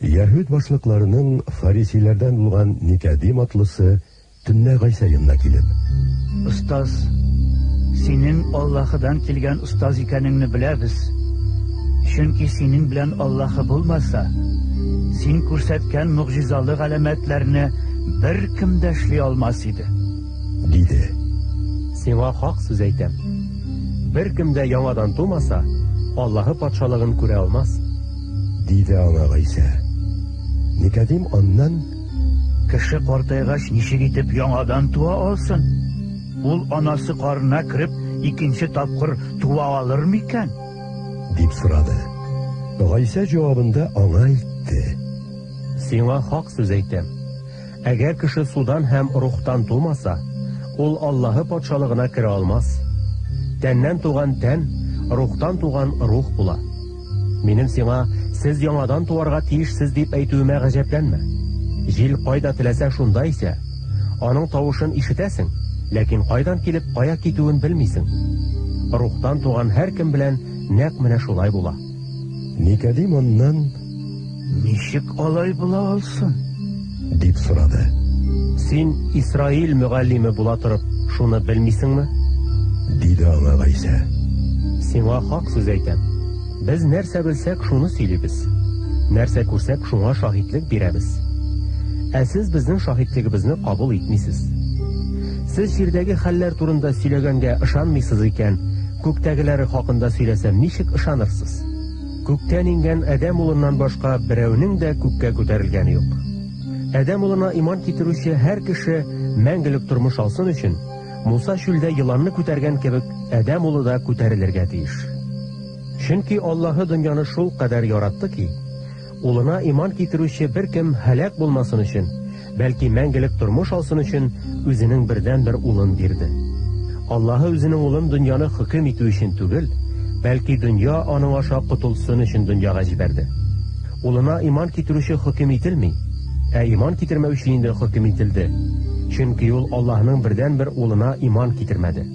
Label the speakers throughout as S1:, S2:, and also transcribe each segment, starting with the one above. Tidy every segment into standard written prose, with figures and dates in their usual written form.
S1: Яһүд башлыкларының фарисейләрдән булган Никодим атлысы төнлә Гайсә янына килеп,
S2: Остаз, синең Аллаһыдан килгән остаз икәнеңне беләбез. Чөнки синең белән Аллаһы булмаса, син күрсәткән могҗизалы галәмәтләрне беркем дә эшли алмас иде.
S1: Диде.
S3: Сиңа хак сүз әйтәм. Беркем дә яңадан тумаса, Аллаһы Патшалыгын күрә алмас.
S1: Диде аңа Гайсә. Никодим аннан:
S2: Кеше картайгач ничек итеп яңадан туа алсын? Ул анасы карынына кереп икенче тапкыр туа алыр микән?
S1: Дип сорады. Гайсә җавабында аңа әйтте:
S3: Сиңа хак сүз әйтәм. Әгәр кеше судан һәм рухтан тумаса, ул Аллаһы Патшалыгына керә алмас. Тәннән туган тән, рухтан туган рух була. Минем сиңа, сез яңадан туарга тиешсез дип әйтүемә гаҗәпләнмә. Җил кайда теләсә шунда исә. Аның тавышын ишетәсең, ләкин кайдан килеп кая китүен белмисең. Рухтан туган һәркем белән нәкъ менә шулай була.
S1: Никодим аннан:
S2: Ничек алай була алсын?
S1: Дип сорады.
S3: Син Исраил мөгаллиме була торып, шуны белмисеңме?
S1: Диде аңа Гайсә.
S3: Сиңа хак сүз әйтәм. Без нәрсә белсәк, шуны сөйлибез. Нәрсә күрсәк, шуңа шаһитлек бирәбез. Ә сез безнең шаһитлегебезне кабул итмисез. Сез җирдәге хәлләр турында сөйләгәнгә ышанмыйсыз икән, күктәгеләре хакында сөйләсәм, ничек ышанырсыз? Күктән иңгән Адәм улыннан башка берәүнең дә күккә күтәрелгәне юк. Адәм улына иман китерүче һәр кеше мәңгелек тормыш алсын өчен, Муса чүлдә еланны күтәргән кебек, Адәм улы да күтәрелергә тиеш. Чөнки Аллаһы дөньяны шул кадәр яратты ки, Улына иман китерүче беркем һәлак булмасын өчен, бәлки мәңгелек тормыш алсын өчен үзенең бердәнбер Улын бирде. Аллаһы үзенең Улын дөньяны хөкем итү өчен түгел, бәлки дөнья аның аша котылсын өчен дөньяга җибәрде. Улына иман китерүче хөкем ителми, ә иман китермәүче инде хөкем ителде, чөнки ул Аллаһының бердәнбер Улына иман китермәде.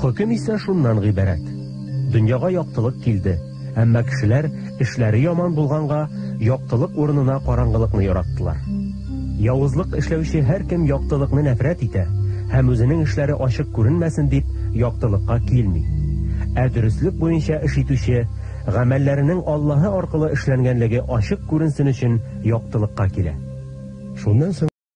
S3: Хөкем исә шуннан гыйбарәт: дөньяга яктылык килде, Әмма кешеләр, эшләре яман булганга, яктылык урынына караңгылыкны яраттылар. Явызлык эшләүче һәркем яктылыкны нәфрәт итә һәм үзенең эшләре ачык күренмәсен дип, яктылыкка килми. Ә дөреслек буенча эш итүче, гамәлләренең Аллаһы аркылы эшләнгәнлеге ачык күренсен өчен яктылыкка килә.
S1: Шуннан соң.